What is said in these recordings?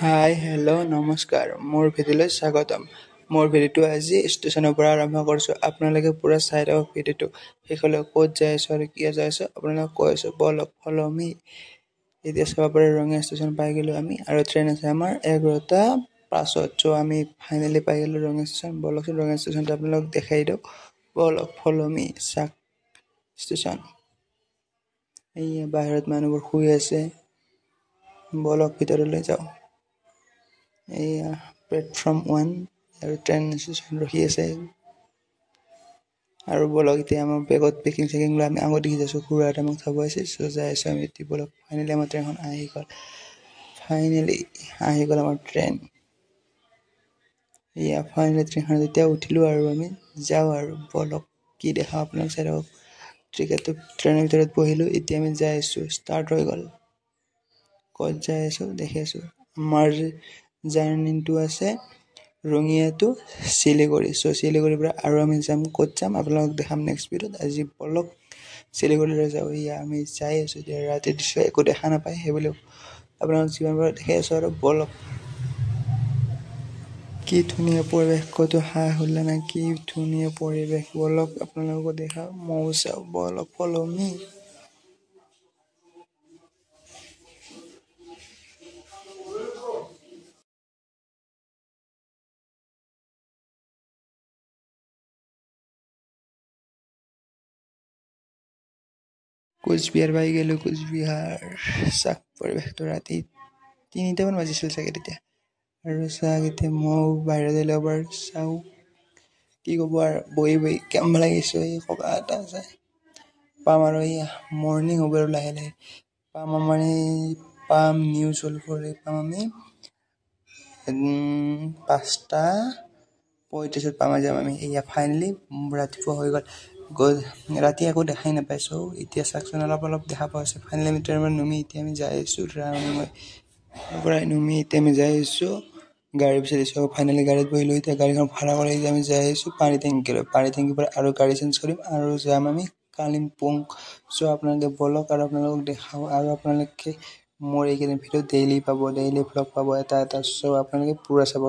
Hi hello' নমস্কাৰ, মোৰ ভিডিঅ'লৈ স্বাগতম। মোৰ ভিডিঅ'টো আজি ষ্টেচনৰ পৰা আৰম্ভ কৰিছোঁ। আপোনালোকে পূৰা চাই থাকক ভিডিঅ'টো শেষলৈ। ক'ত যাই আছোঁ আৰু কিয় যাই আছোঁ আপোনালোকক কৈ আছোঁ, ব'লক ফ'ল' মি। এতিয়া চাব পাৰে ৰঙিয়া ষ্টেচন পাই গ'লোঁ আমি আৰু ট্ৰেইন আছে আমাৰ 11:05ত। চ' আমি ফাইনেলি পাই গ'লোঁ ৰঙিয়া ষ্টেচন। ব'লকচোন ৰঙিয়া ষ্টেচনটো আপোনালোকক দেখাই দিওঁ। ব'লক ফ'ল' মি। চাক ষ্টেচন, এইয়া বাহিৰত মানুহবোৰ শুই আছে। ব'লক ভিতৰলৈ যাওঁ। এইয়া প্লেটফৰ্ম 1 আৰু ট্ৰেইন ষ্টেচন ৰখি আছে। আৰু ব'লক এতিয়া আমাৰ বেগত পেকিং চেকিং লৈ আমি আগত দেখি যাইছোঁ, খুৰাহঁতে আমাক থ'ব আহিছে। চ' যাই আছোঁ আমি এতিয়া। ব'লক ফাইনেলি আমাৰ ট্ৰেইনখন আহি গ'ল। ফাইনেলি আহি গ'ল আমাৰ ট্ৰেইন। এয়া ফাইনেলি ট্ৰেইনখনত এতিয়া উঠিলোঁ আৰু আমি যাওঁ আৰু ব'লক কি দেখাওঁ আপোনাক চাই থাকক। টিকেটটো ট্ৰেইনৰ ভিতৰত বহিলোঁ, এতিয়া আমি যাই আছোঁ। ষ্টাৰ্ট হৈ গ'ল। ক'ত যাই আছোঁ দেখি আছোঁ। আমাৰ জাৰ্ণিটো আছে ৰঙিয়া টু শিলিগুৰি। চ' শিলিগুৰিৰ পৰা আৰু আমি যাম, ক'ত যাম আপোনালোকক দেখাম নেক্সট ভিডিঅ'ত। আজি ব'লক শিলিগুৰিলৈ যাওঁ। এয়া আমি যাই আছোঁ। এতিয়া ৰাতিৰ দৃশ্য একো দেখা নাপায়, সেইবুলি আপোনালোক যিমান পাৰোঁ দেখাই আছোঁ আৰু ব'লক। কি ধুনীয়া পৰিৱেশ, ক'তো হা হুল্লা নাই, কি ধুনীয়া পৰিৱেশ। ব'লক আপোনালোককো দেখাওঁ, ময়ো চাওঁ। ব'লক ফ'ল' মি। কোচবিহাৰ পাই গ'লোঁ। কোচবিহাৰ চাক পৰিৱেশটো ৰাতি 3টামান বাজিছিল চাগে তেতিয়া। আৰু চাক এতিয়া ময়ো বাহিৰত আহিলোঁ এবাৰ চাওঁ, কি ক'ব আৰু বহি বহি কেম্বা লাগিছোঁ। এই ককা এটা আছে পাম আৰু এইয়া মৰ্ণিং হ'ব আৰু লাহে লাহে পাম। আমাৰ এই পাম নিউ জলফৰি পাম আমি 5:35ত পাম যাম আমি। এয়া ফাইনেলি ৰাতিপুৱা হৈ গ'ল। ৰাতি একো দেখাই নাপাইছোঁ, এতিয়া চাওকচোন অলপ অলপ দেখা পোৱা হৈছে। ফাইনেলি আমি ট্ৰেইনৰ নুমি এতিয়া আমি যাই আছোঁ। পৰাই নুমি এতিয়া আমি যাই আছোঁ, গাড়ী বিচাৰিছোঁ। ফাইনেলি গাড়ীত বহিলোঁ। এতিয়া গাড়ীখন ভাড়া কৰি এতিয়া আমি যাই আছোঁ পানী টেংকিলৈ। পানী টেংকিৰ পৰা আৰু গাড়ী চেঞ্জ কৰিম আৰু যাম আমি কালিম্পং। চ' আপোনালোকে ব'লক আৰু আপোনালোকক দেখাওঁ। আৰু আপোনালোকে মোৰ এইকেইদিন ভিডিঅ' ডেইলি পাব, ডেইলি ভ্লগ পাব এটা এটা। চ' আপোনালোকে পূৰা চাব,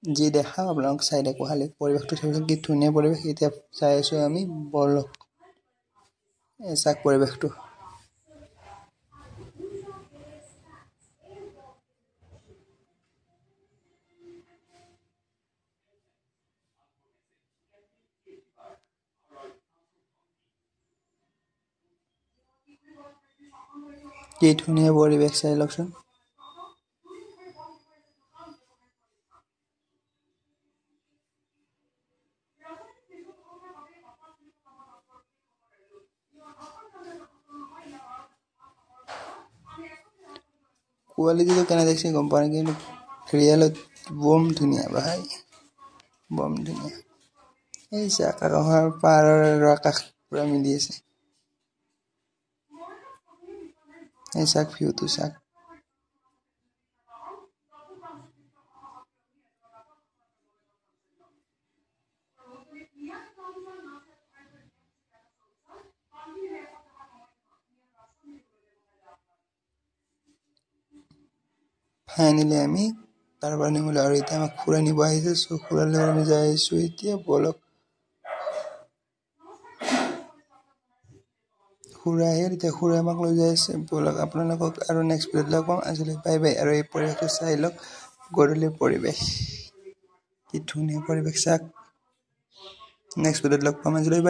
যি দেখাওঁ আপোনালোক চাই থাকোঁ। খালি পৰিৱেশটো চাবচোন কি ধুনীয়া পৰিৱেশ। এতিয়া চাই আছোঁ আমি, ব'লক চাক পৰিৱেশটো। কি ধুনীয়া পৰিৱেশ চাই লওকচোন। কোৱালিটিটো কেনে দেখছি গম পোৱা নাই, কিন্তু ৰিয়েলত বম ধুনীয়া ভাই, বম ধুনীয়া। এই চাক আকাশৰ পাহাৰৰ আৰু আকাশ পুৰা মিলি আছে। এই চাক ভিউটো চাক। ফাইনেলি আমি তাৰ পৰা নিবলৈ আৰু এতিয়া আমাক খুৰাই নিব আহিছে। চ' খুৰাৰ লগত আমি যাই আছোঁ এতিয়া। ব'লক খুৰা আহিল, এতিয়া খুৰাই আমাক লৈ যাই আছে। ব'লক আপোনালোকক আৰু নেক্সট ভিডিঅ'ত লগ পাম। আজিলৈ বাই বাই। আৰু এই পৰিৱেশটো চাই লওক, গধূলিৰ পৰিৱেশ, কি ধুনীয়া পৰিৱেশ চাক। নেক্সট ভিডিঅ'ত লগ পাম, আজিলৈ বাই।